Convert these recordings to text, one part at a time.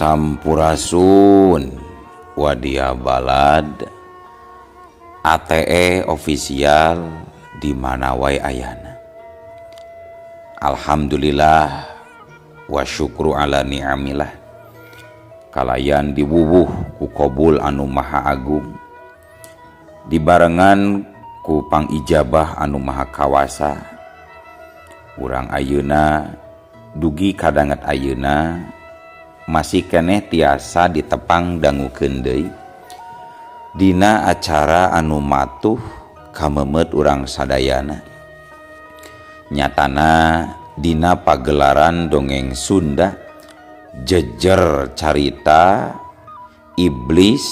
Sampurasun Wadia Balad ATE official di mana wae ayana. Alhamdulillah wa syukru ala ni'amillah. Kalayan diwuwuh ku qabul anu maha agung. Dibarengan ku pangijabah anu maha kawasa. Urang ayeuna dugi kadanget ayeuna masih keneh tiasa ditepang dangukeun deui dina acara anu matuh kamemet urang sadayana. Nyatana dina pagelaran dongeng Sunda jejer carita iblis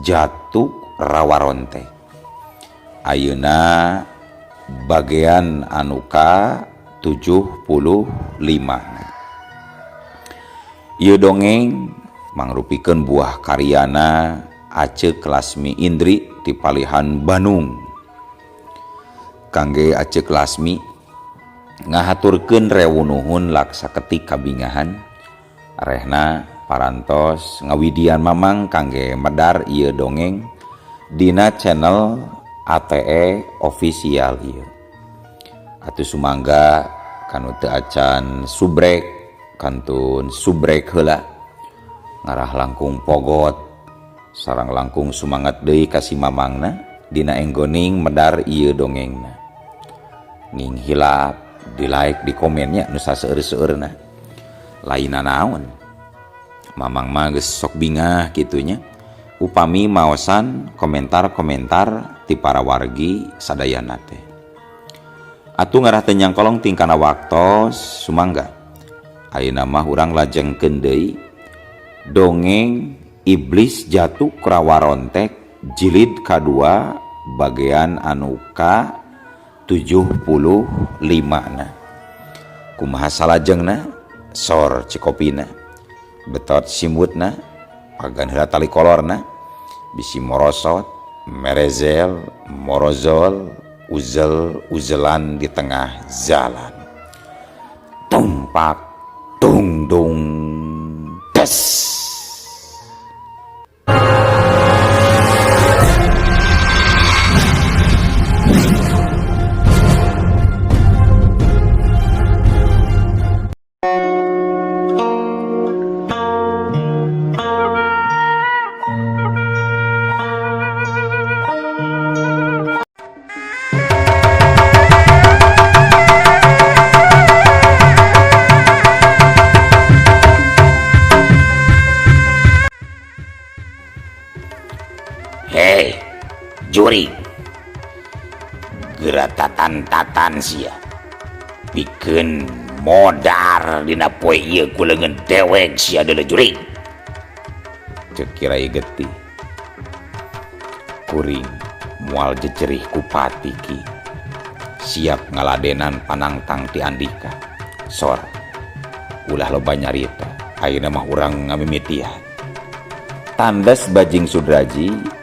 jatuh rawaronte. Ayeuna bagian anu ka 75. Ieu dongeng mangrupikeun buah karyana Aceuk Lasmi Indri ti Palihan Bandung. Kangge Aceuk Lasmi ngahaturkeun rewu nuhun laksa ketik kabingahan rehna parantos ngawidian mamang kangge medar ieu dongeng dina channel ATE official ieu. Atuh sumangga kanu teu acan subrek kantun subrek heula ngarah langkung pogot sareng langkung sumangat deui ka si mamangna dina enggoning medar ieu dongengna. Ning hilap di like di komennya nu saseueur-seueurna. Lainna naon mamang mah geus sok bingah kitunya upami maosan komentar-komentar ti para wargi sadayana teh. Atuh ngarah teu nyangkolong tingkana waktos sumangga. Ayeuna mah urang lajengkeun deui dongeng Iblis Jatuh Rawarontek jilid kadua bagian anu ka 75 na. Kumaha salajengna sor cikopina betot simutna pagan heula tali kolorna bisi morosot merezel morozol uzel uzelan di tengah jalan tumpak tung dung des. Hei, jurig, geratatan-tatan sia, pikeun modar dina poe ieu ku leungeun dewek sia deuleu jurig. Ceuk Kirai Getih, kuring moal jejerih ku pati ki, siap ngaladenan panangtang ti andika. Sor, ulah loba nyarita, ayeuna mah urang ngamimitian. Tandes Bajing Sudraji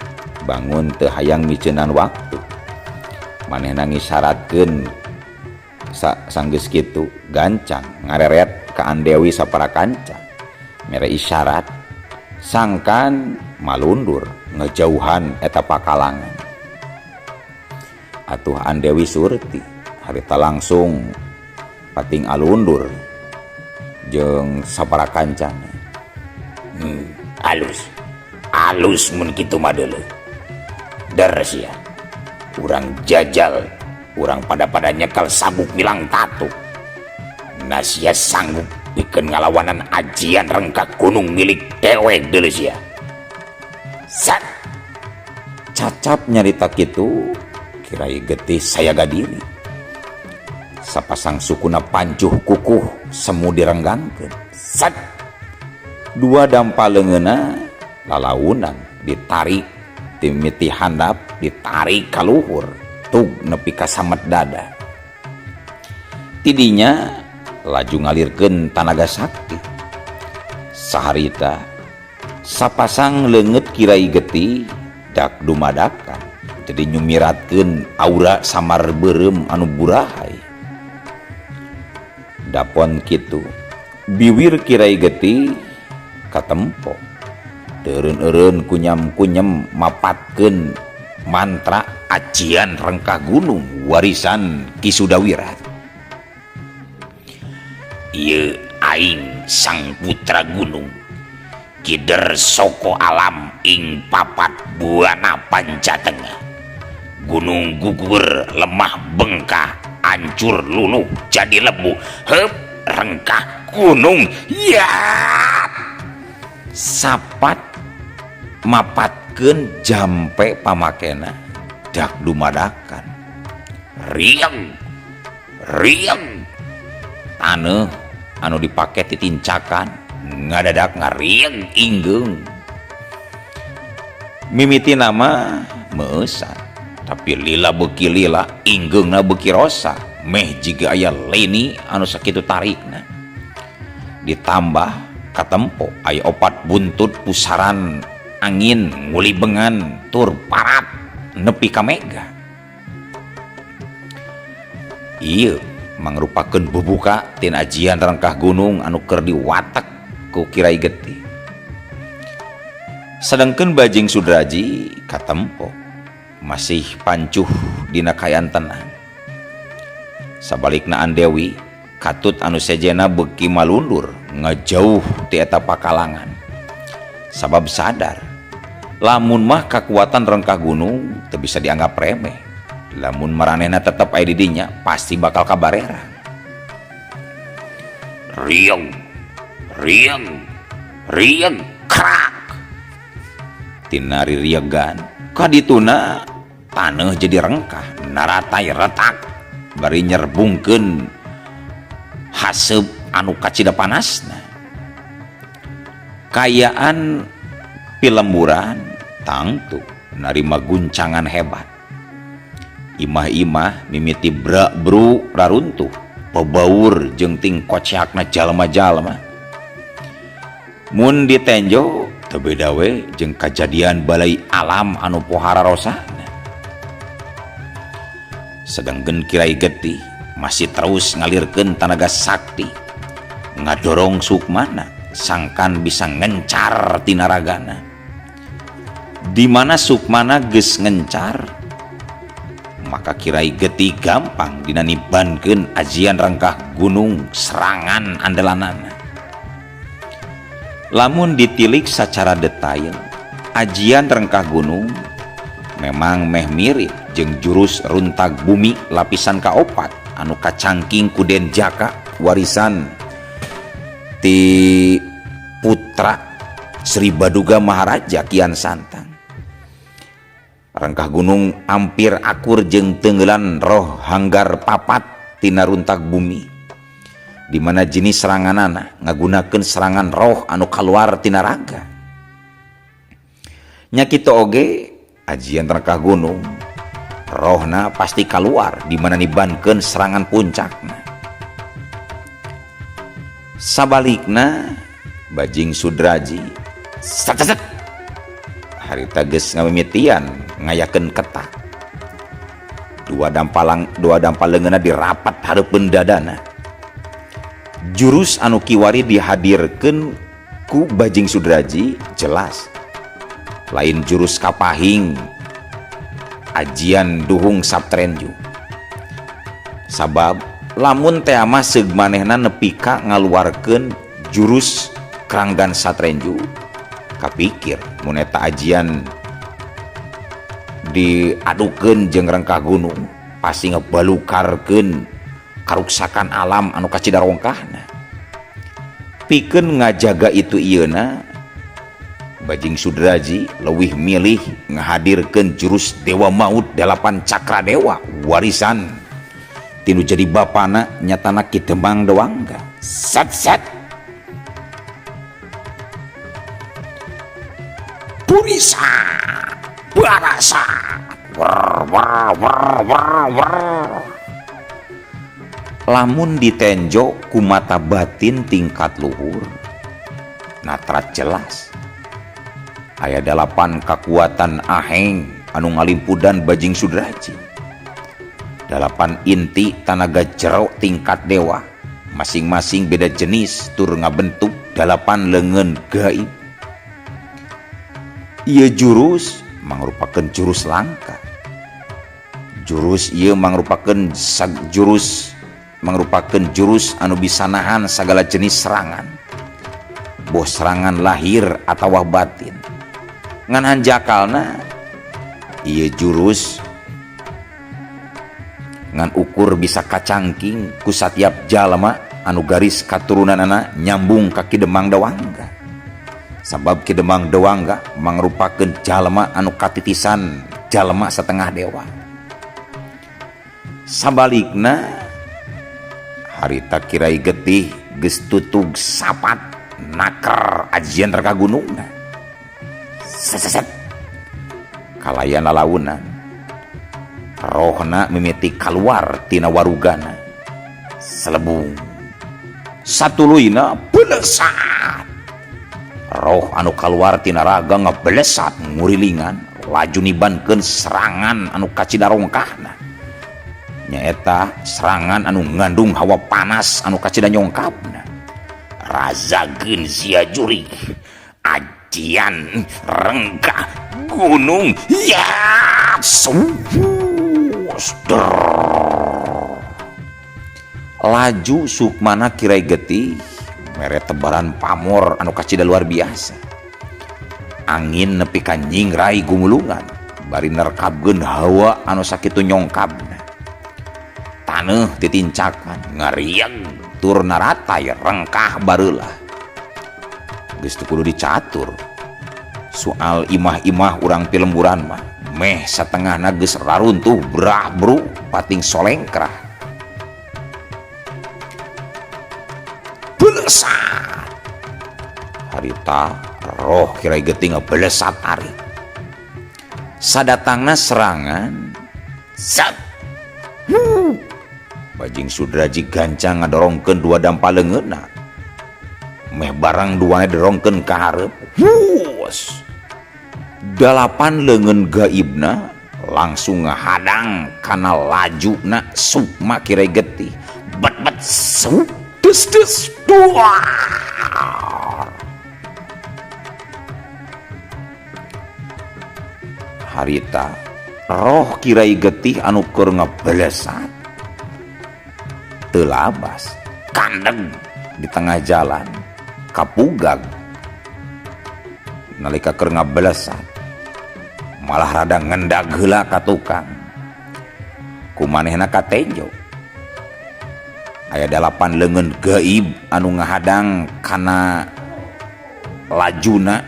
bangun teu hayang miceunan waktu. Manehna ngisyaratkeun sanggeus kitu gancang ngareret ka Andewi sapara kanca. Mere isyarat sangkan malundur ngejauhan eta pakalangan. Atuh Andewi surti harita langsung pating alundur jeung sapara kancana. Alus. Alus mun kitu mah deuleu. Der sia. Urang jajal, urang pada-pada nyekel sabuk milang tatu. Nasia sanggup pikeun ngalawanan ajian rengkak gunung milik dewek deuleu sia. Sat. Cacap nyarita kitu, Kirai Getih sayaga diri. Sapasang sukuna pancuh kukuh semu direnggangkeun. Sat. Dua dampa leungeunna lalaunan ditarik timiti handap ditarik ka luhur tug nepi ka samet dada. Tidinya laju ngalirkeun tanaga sakti. Saharita sapasang leungeut Kirai Getih dak dumadakan jadi nyumiratkeun aura samar beureum anu burahay. Dapon kitu biwir Kirai Getih Katempo teu eureun-eureun kunyam-kunyem mapatkeun mantra ajian rengkah gunung warisan Ki Sudawira. Ieu aing sang putra gunung Kider Soko alam ing papat buana pancatengah. Gunung gugur lemah bengkah hancur luluh jadi lebu. Heup rengkah gunung ya. Sapat mapatkeun jampe pamakena dak dumadakan. Rieng rieng taneuh anu dipake titincakan ngadadak ngarieng inggeung. Mimiti nama meusan tapi lila beuki lila inggeungna beuki rosa meh jiga aya leni anu sakitu tarikna. Ditambah katempo aya opat buntut pusaran angin ngulibengan tur parat nepi ka mega. Ieu mangrupakeun bubuka tina ajian rengkah gunung anu keur diwatek ku Kirai Getih. Sedengkeun Bajing Sudraji katempo masih pancuh dina kaayaan tenang. Sabalikna Andewi katut anu sejena beuki malundur ngajauh ti eta pakalangan. Sabab sadar lamun mah kakuatan rengkah gunung teu bisa dianggap remeh. Lamun maranehna tetep aya di dinya pasti bakal kabarerang. Rieng rieng rieng krak tina ririegan kadituna taneuh jadi rengkah naratai retak bari nyerbungkeun haseup anu kacida panasna. Kayaan pilemburan tangtu narima guncangan hebat. Imah-imah mimiti bra-bru raruntuh pebaur jeung ting kocakna jalma-jalma. Mun ditenjo teu beda we jeung kajadian balai alam anu pohara rosana. Sedengkeun Kirai Getih masih terus ngalirkeun tanaga sakti ngadorong sukmana sangkan bisa ngencar tina ragana. Di mana sukmana geus ngencar maka Kirai Getih gampang dina nibankeun ajian rengkah gunung serangan andalanana. Lamun ditilik secara detail, ajian rengkah gunung memang meh mirip jeung jurus runtag bumi lapisan kaopat anu kacangking ku Den Jaka warisan ti putra Sri Baduga Maharaja Kian Santang. Rengkah gunung ampir akur jeung tenggelan roh hanggar papat tina runtag bumi, di mana jenis seranganana ngagunakeun serangan roh anu kaluar tina raga. Nya kitu oge ajian rengkah gunung rohna pasti kaluar di mana nibankeun serangan puncakna. Sabalikna Bajing Sudraji set harita geus ngamimitian ngayakeun ketak. Dua dampal leungeunna dirapat hareupeun dadana. Jurus anu kiwari dihadirkeun ku Bajing Sudraji jelas lain jurus kapahing ajian duhung Saptrenju. Sabab lamun teh mah seug manehna nepi ka ngaluarkeun jurus Kranggan Satrenju, kapikir mun eta ajian diadukeun jeung rengkah gunung pasti ngebalukarkeun karuksakan alam anu kacida rongkahna. Pikeun ngajaga itu ieuna Bajing Sudraji leuwih milih ngahadirkeun jurus Dewa Maut 8 Cakra Dewa warisan tinu jadi bapana nyatana Ki Demang Dewangga. Sat sat Purisa barasa wer wer wer wer wer. Lamun ditenjo ku mata batin tingkat luhur natrat jelas aya 8 kakuatan aheng anu ngalimpudan Bajing Sudraji. 8 inti tanaga jero tingkat dewa masing-masing beda jenis tur ngabentuk dalapan leungeun gaib. Ieu jurus mangrupakeun jurus langka. Jurus ieu mangrupakeun jurus mangrupakeun jurus anu bisa nahan sagala jenis serangan. Boh serangan lahir atawa batin. Ngan hanjakalna ieu jurus ngan ukur bisa kacangking ku satiap jalma anu garis katurunanana nyambung ka Ki Demang Dewangga. Sabab Ki Demang Dewangga mangrupakeun jalma anu katitisan jalma setengah dewa. Sabalikna harita Kirai Getih geus tutug sapat naker ajian reka gunungna. Seseset kalayan lalaunan. Rohna mimiti kaluar tina warugana. Selebung satuluyna belesat. Roh anu kaluar tina raga ngebelesat ngurilingan laju nibankeun serangan anu kacida rongkahna. Nyaeta serangan anu ngandung hawa panas anu kacida nyongkapna. Razakeun sia jurig ajian rengkah gunung ya laju sukmana Kirai Getih mere tebaran pamor anu kacida luar biasa. Angin nepi ka nyingrai gumulungan bari nerkabkeun hawa anu sakitu nyongkabna. Taneuh titincakan ngariang tur naratai rengkah bareulah. Geus teu kudu dicatur. Soal imah-imah urang pilemburan mah meh satengahna geus raruntuh brah bru pating solengkrah. Belesat harita roh Kirai Getih ngebelesat tarik. Sadatangna serangan sat. Bajing Sudraji gancang ngadorongkeun dua dampa leungeunna. Meh barang duana dorongkeun ka hareup. Huus. Dalapan leungeun gaibna langsung ngahadang kana lajuna sukma Kirai Getih. Bet-bet su des des dua. Harita roh Kirai Getih anu keur ngebelesat teu labas kandeg di tengah jalan kapugag nalika keur ngabelesat malah rada ngendag heula ka tukang kumanehna katenjo. Aya dalapan leungeun gaib anu ngahadang kana lajuna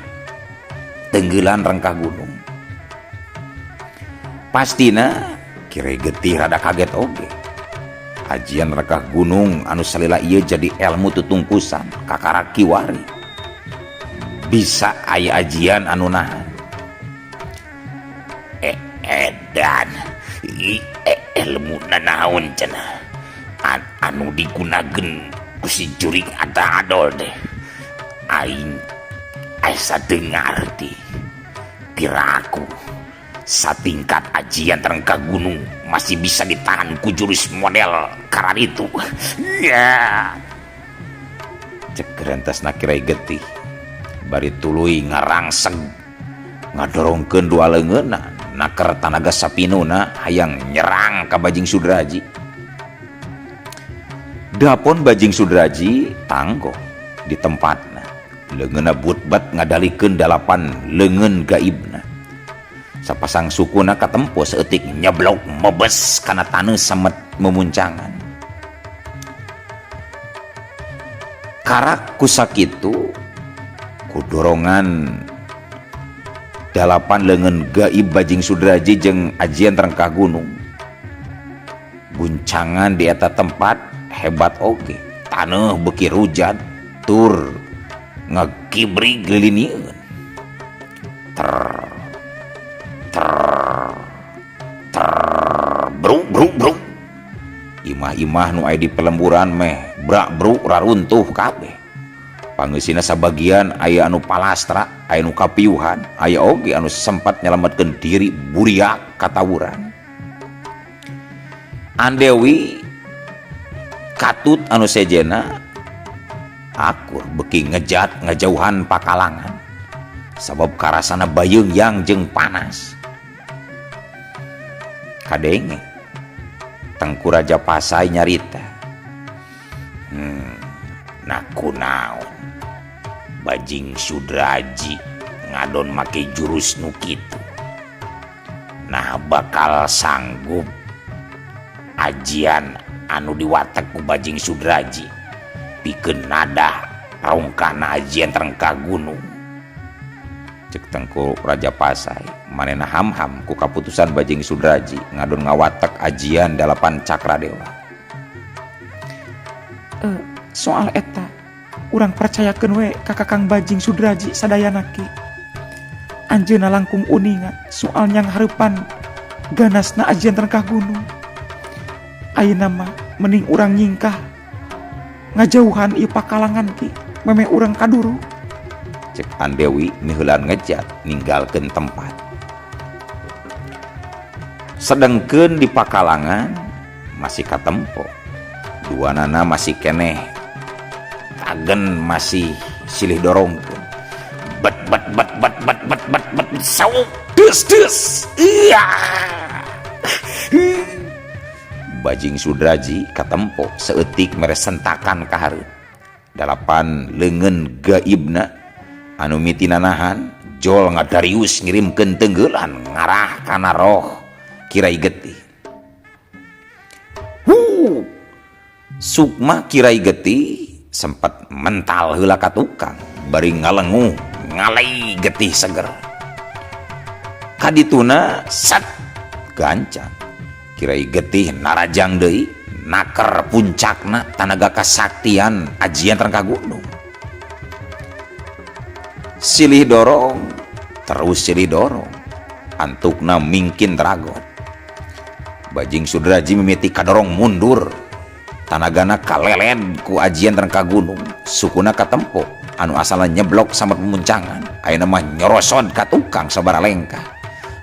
tenggelan rengkah gunung. Pastina Kirai Getih rada kaget oge. Ajian rengkah gunung anu salila ieu jadi ilmu tutungkusan kakarak kiwari. Bisa aya ajian anu nahan. Edan ilmu nanaon cenah anu digunakeun ku si jurig ada adol deh. Aing asa teu ngarti. Piraku satingkat ajian rengkah gunung masih bisa ditahan ku jurus model karar itu. Ya. Cek rentasna Kirai Getih bari tuluy ngarangseg ngadorongkeun dua leungeunna naker tanaga sapinuna hayang nyerang ka Bajing Sudraji. Dapon Bajing Sudraji tanggoh di tempatna. Leungeunna butbat ngadalikeun dalapan leungeun gaibna. Sapasang sukuna katempo saeutik nyeblok mebes kana taneuh samet memuncangan. Karak ku sakitu ku dorongan dalapan leungeun gaib Bajing Sudraji jeung ajian rengkah gunung. Guncangan di eta tempat hebat oge. Taneuh beuki rujat tur ngagibrig lilinieun. Ter ter ter bruk bruk bruk. Imah-imah nu aya di pelemburan meh brak bruk raruntuh kabeh. Pangeusina sabagian aya anu palastra, aya nu kapiuhan, aya oge anu sempat nyelametkeun diri buriak katawuran. Andewi katut anu sejena Akur beuki ngejat ngajauhan pakalangan sabab karasana bayeung yang jeung panas. Kadenge Tengku Raja Pasai nyarita, Nah, kunaon Bajing Sudraji ngadon make jurus nu kitu? Nah, bakal sanggup ajian anu diwatek ku Bajing Sudraji pikeun nadah rongkana ajian Rengkah Gunung? Cek Tengku Raja Pasai, manehna ham-ham ku kaputusan Bajing Sudraji ngadon ngawatek ajian dalapan cakra dewa. Soal eta urang percayakeun we ka Kakang Bajing Sudraji sadayana, Ki. Anjeunna langkung uninga soal nyanghareupan ganasna ajian Rengkah Gunung. Ayeuna mah mending urang nyingkah ngajauhan ieu pakalangan, Ki, memeh urang kaduru. Cek Andewi miheulan ngejat ninggalkeun tempat. Sedengkeun di pakalangan masih katempo dua nana masih keneh tagen, masih silih dorongkeun. Bet bet bet bet bet bet bet bet, sau des des, iya. Bajing Sudraji katempo saeutik mere sentakan ka hareup. Dalapan leungeun gaibna anu mitinanahan jol ngadarius ngirimkeun tenggelan ngarah kana roh Kirai Getih. Hu! Sukma Kirai Getih sempat mental heula ka tukang bari ngalenguh ngalai getih seger. Kadituna sat gancang Kirai Getih narajang deui naker puncakna tanaga kasaktian ajian Rengkah Gunung. Silih dorong terus, silih dorong, antukna mingkin dragon. Bajing Sudraji mimiti kadorong mundur, tanagana kaleled ku ajian Rengkah Gunung. Sukuna katempo anu asalna nyeblok sama pemuncangan ayeuna mah nyorosod ka tukang sabara lengkah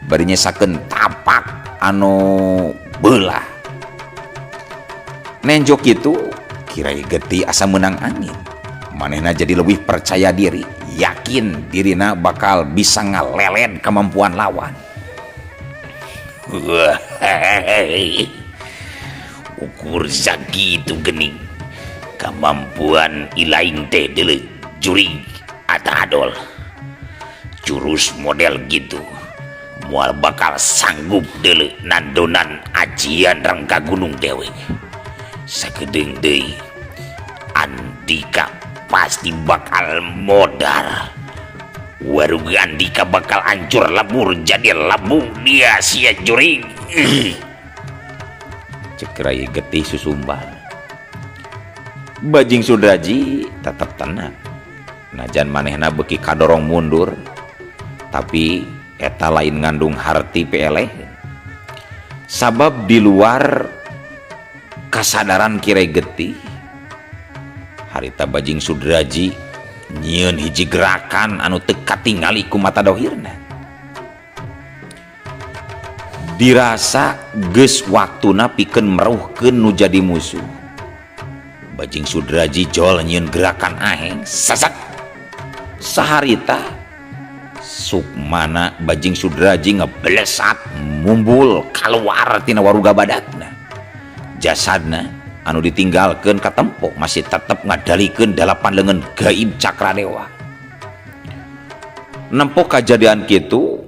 bari nyesakeun tapak anu belah. Nenjok itu Kirai Getih asa menang angin. Manehna jadi lebih percaya diri, yakin dirina bakal bisa ngaleled kemampuan lawan. Wah, ukur sakitu gening kemampuan ilaing teh deuleu, jurig atau adol. Jurus model gitu moal bakal sanggup deuleu nandonan ajian Rengkah Gunung dewe. Sakedeung deui Andika pasti bakal modar. Waruga Andika bakal hancur lebur jadi lebung dia sia, jurig. Cek Kirai Getih susumban. Bajing Sudraji tetap tenang. Najan manehna beuki kadorong mundur, tapi eta lain ngandung harti peleh. Sabab di luar kasadaran Kirai Getih, harita Bajing Sudraji nyieun hiji gerakan anu teu katingali ku mata dohirna. Dirasa geus waktuna pikeun meruhkeun nu jadi musuh. Bajing Sudraji jol nyieun gerakan aheng sasak. Saharita sukmana Bajing Sudraji ngeblesat mumbul keluar tina waruga badakna. Jasadna anu ditinggalkeun katempo masih tetep ngadalikeun dalapan leungeun gaib cakra dewa. Nempo kajadian kitu,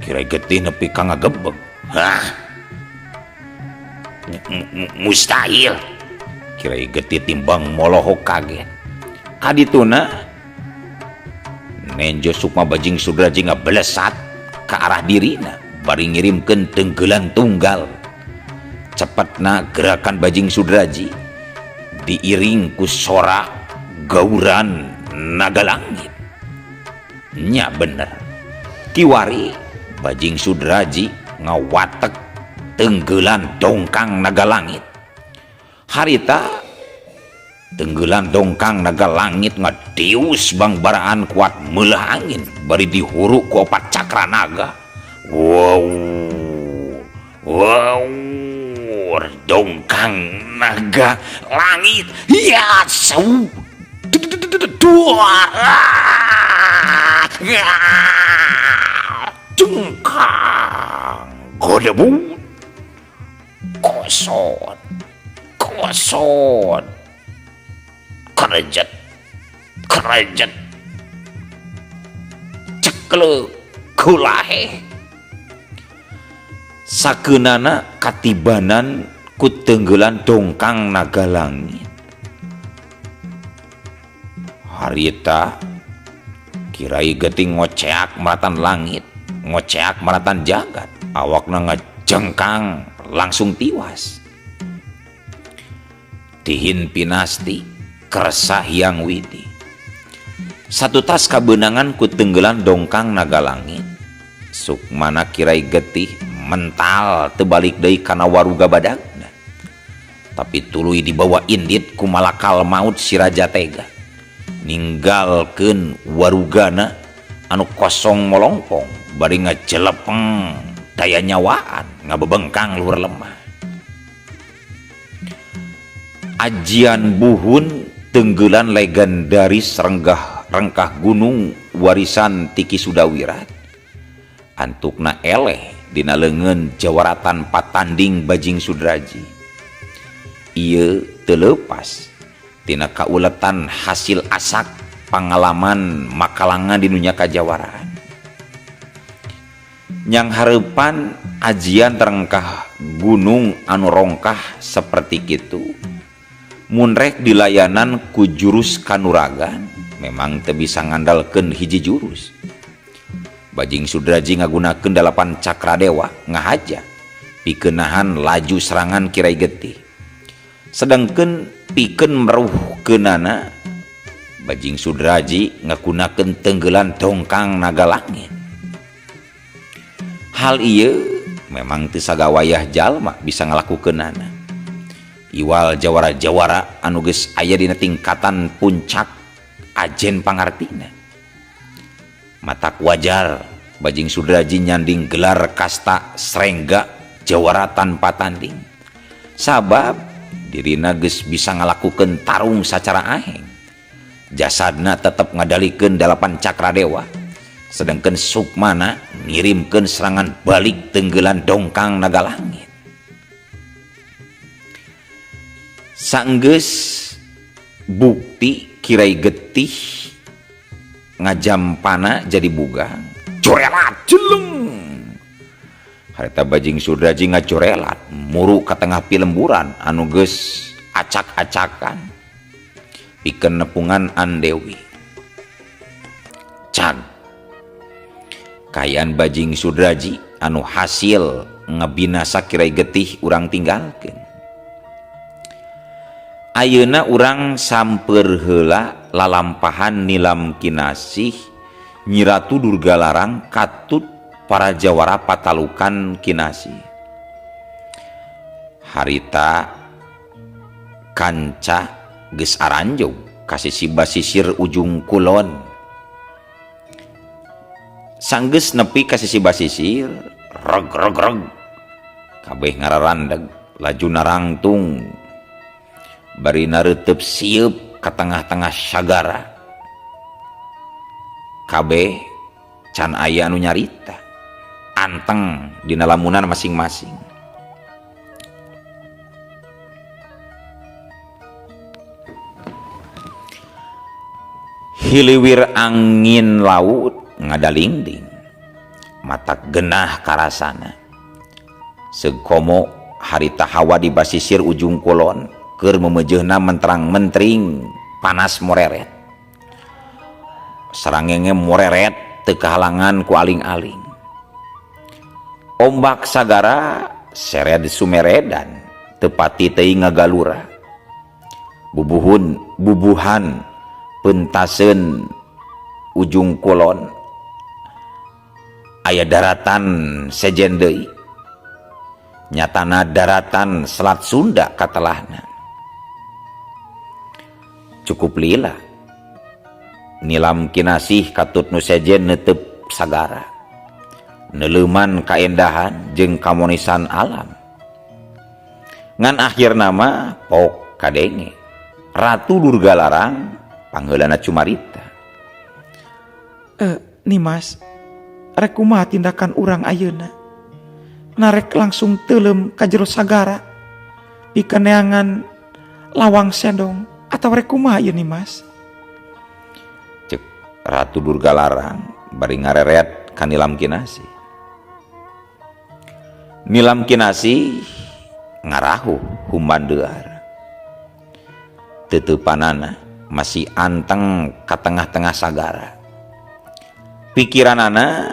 Kirai Getih nepi ka ngagebeg. Hah? Mustahil. Kirai Getih timbang molohok kaget. Kadituna nenjo sukma Bajing Sudraji ngablesat ke arah dirina bari ngirimkeun tenggelan tunggal. Cepetna gerakan Bajing Sudraji diiring ku sora gauran naga langit. Nya bener, kiwari Bajing Sudraji ngawatek tenggelan dongkang naga langit. Harita tenggelan dongkang naga langit ngadius bangbaraan kuat meulah angin bari dihuru ku opat cakra naga. Wow, wow, dongkang naga langit ya, sau. Jengkang godebut kosot kosot kerejet kerejet ceklek kulahe Sakeunana katibanan ku tenggelan dongkang naga langit. Harita Kirai Getih ngoceak maratan langit, ngoceak maratan jagat, awakna ngajengkang langsung tiwas. Tihin pinasti kersa Hyang Widi. Satutas kabeunangan ku tenggelan dongkang naga langit. Sukmana Kirai Getih mental teu balik deui kana waruga badagna. Tapi tuluy dibawa indit ku malakal maut si raja tega. Ninggalkeun warugana anu kosong molongpong bari ngajelepeng daya nyawaan ngabebengkang luhur lemah. Ajian buhun tenggelan legendaris renggah rengkah gunung warisan Tiki Sudawirat. Antukna eleh dina leungeun jawaratan patanding Bajing Sudraji. Ieu teu leupas tina kauletan hasil asak pangalaman makalangan di dunya kajawaraan. Nyang hareupan ajian rengkah gunung anu rongkah seperti kitu mun rek dilayanan ku jurus kanuragan memang teu bisa ngandalkeun hiji jurus. Bajing Sudraji ngagunakeun 8 cakra dewa ngahaja pikeun nahan laju serangan Kirai Getih. Sedangkeun pikeun meruhkeunana Bajing Sudraji ngagunakeun tenggelan dongkang naga langit. Hal ieu memang teu sagawayah jalma bisa ngalakukeunana. Iwal jawara-jawara anu geus aya dina tingkatan puncak ajen pangartina. Matak wajar Bajing Sudraji nyanding gelar kasta Srengga jawara tanpa tanding. Sabab dirina geus bisa ngalakukeun tarung sacara aheng. Jasadna tetep ngadalikeun 8 cakra dewa. Sedangkeun sukmana ngirimkeun serangan balik tenggelan dongkang naga langit. Sanggeus bukti Kirai Getih ngajampana jadi bugang corelat jeleng. Harita Bajing Sudraji ngacorelat muru ka tengah pilemburan anu geus acak-acakan pikeun nepungan Andewi. Cag kaayaan Bajing Sudraji anu hasil ngebinasa Kirai Getih urang tinggalkeun. Ayeuna urang samper heula lalampahan Nilam Kinasih Nyi Ratu Durga Larang katut para jawara patalukan Kinasih. Harita kanca geus aranjog ka sisi basisir ujung kulon. Sanggeus nepi ka sisi basisir, reg reg reg kabeh ngararandeg laju narangtung bari nareuteup sieup ka tengah-tengah sagara. Kabeh can aya anu nyarita, anteng dina lamunan masing-masing. Hiliwir angin laut ngadalingding, mata genah karasana. Sekomo harita hawa di basisir ujung kulon keur memejehna menterang-mentering panas moreret. Sarangenge moreret teu kahalangan ku aling-aling. Ombak sagara sered sumeredan teu pati teuing ngagalura. Bubuhun bubuhan pentaseun ujung kulon aya daratan sejen deui. Nyatana daratan Selat Sunda katelahna. Cukup lila Nilam Kinasih katut nu sejen neuteup sagara. Neuleuman kaendahan jeung kamonisan alam. Ngan akhirna mah pok kadenge Ratu Durga Larang Pangheulana cumarita. Nimas, rek kumaha tindakan urang ayeuna? Narek langsung teuleum ka jero sagara pikeun neangan Lawang Sedong atau rek kumaha ieu Nimas? Cek Ratu Durga Larang bari ngareret ka Nilam Kinasih. Nilam Kinasih ngarahuh humandeuar. Teuteupanana masih anteng ka tengah-tengah sagara. Pikiranana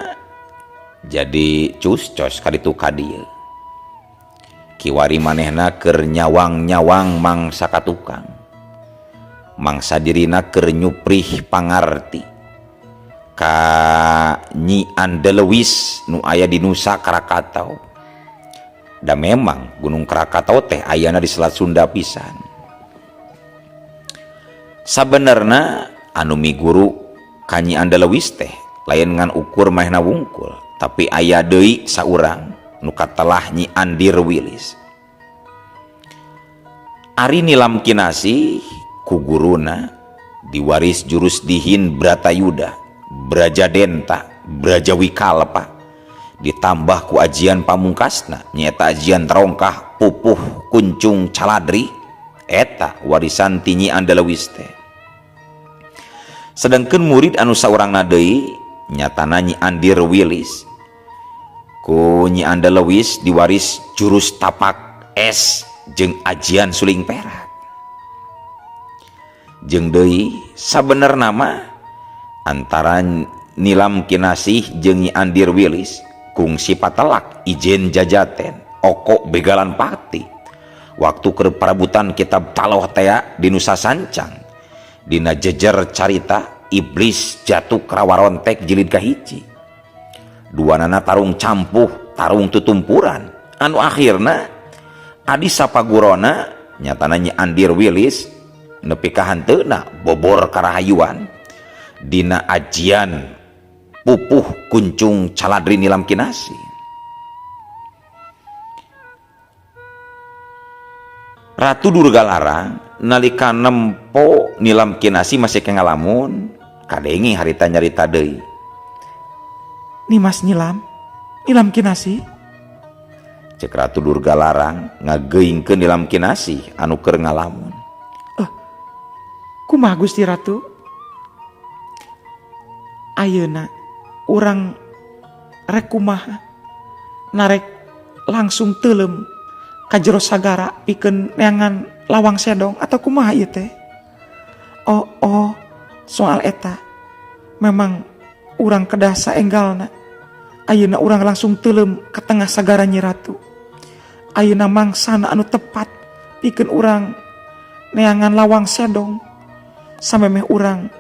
jadi cus-cos kaditu ka dieu. Kiwari manehna keur nyawang-nyawang mangsa ka tukang. Mangsa dirina keur nyuprih pangarti ka Nyi Andelewis nu aya di Nusa Krakatau. Da memang Gunung Krakatau teh ayana di Selat Sunda pisan. Sabenerna anu miguru ka Nyi Andelewis teh lain ngan ukur manehna wungkul, tapi aya deui saurang nu katelah Nyi Andir Wilis. Ari Nilam Kinasih ku guruna diwaris jurus dihin Bratayuda, Brajadenta, Brajawikalpa, ditambah ku ajian pamungkasna nyaeta ajian Tarongkah Pupuh Kuncung Caladri, eta warisan ti Nyi Andelewis teh. Sedangkeun murid anu saurangna deui nyatana Nyi Andir Wilis. Ku Nyi Andelewis diwaris jurus tapak es jeung ajian suling perak. Jeung deui sabenerna mah antara Nilam Kinasih jeung Nyi Andir Wilis kungsi patelak ijen jajaten oko begalan pati waktu keur parabutan kitab Taloh tea di Nusa Sancang dina jejer carita iblis jatuh krawarontek jilid kahiji. Duanana tarung campuh tarung tutumpuran anu akhirna adi sapagurona nyatana Nyi Andir Wilis nepi ka hanteuna bobor karahayuan dina ajian Pupuh Kuncung Caladri Nilam Kinasih. Ratu Durga Larang nalika nempo Nilam Kinasih masih ke ngalamun kadenge harita nyarita deui. Nimas Nilam, Nilam Kinasih. Cek Ratu Durga Larang ngageuingkeun Nilam Kinasih anu keur ngalamun. Kumaha Gusti Ratu? Ayeuna urang rek kumaha? Narek langsung teuleum ka jero sagara pikeun neangan Lawang Sedong atau kumaha ieu teh? Oh, soal eta memang urang kedah saenggalna. Ayeuna urang langsung teuleum ka tengah sagara Nyi Ratu. Ayeuna mangsana anu tepat pikeun urang neangan Lawang Sedong samemeh urang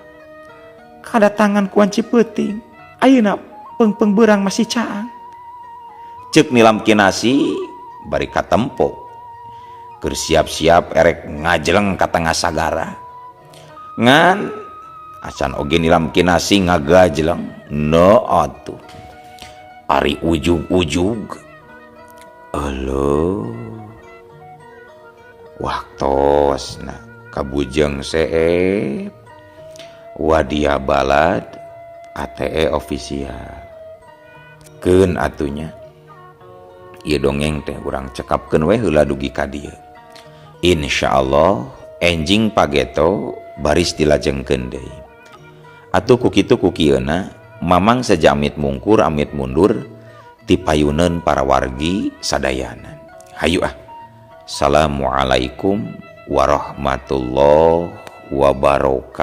kadatangan ku wanci peuting. Ayeuna peungpeung beurang masih caang. Ceuk Nilam Kinasih bari katempo keur siap-siap erek ngajeleng ka tengah sagara. Ngan acan oge Nilam Kinasih ngagajeleng no atuh. Ari ujug-ujug euleuh waktosna kabujeng seep Wadia Balad ATE official. Keun atunya ieu dongeng teh urang cekapkeun we heula dugi ka dieu. Insyaallah enjing pageto baris dilajengkeun deui. Atuh ku kitu ku kieuna mamang sejamit mungkur amit mundur ti payuneun para wargi sadayana. Hayu ah. Assalamualaikum warahmatullahi wabarakatuh.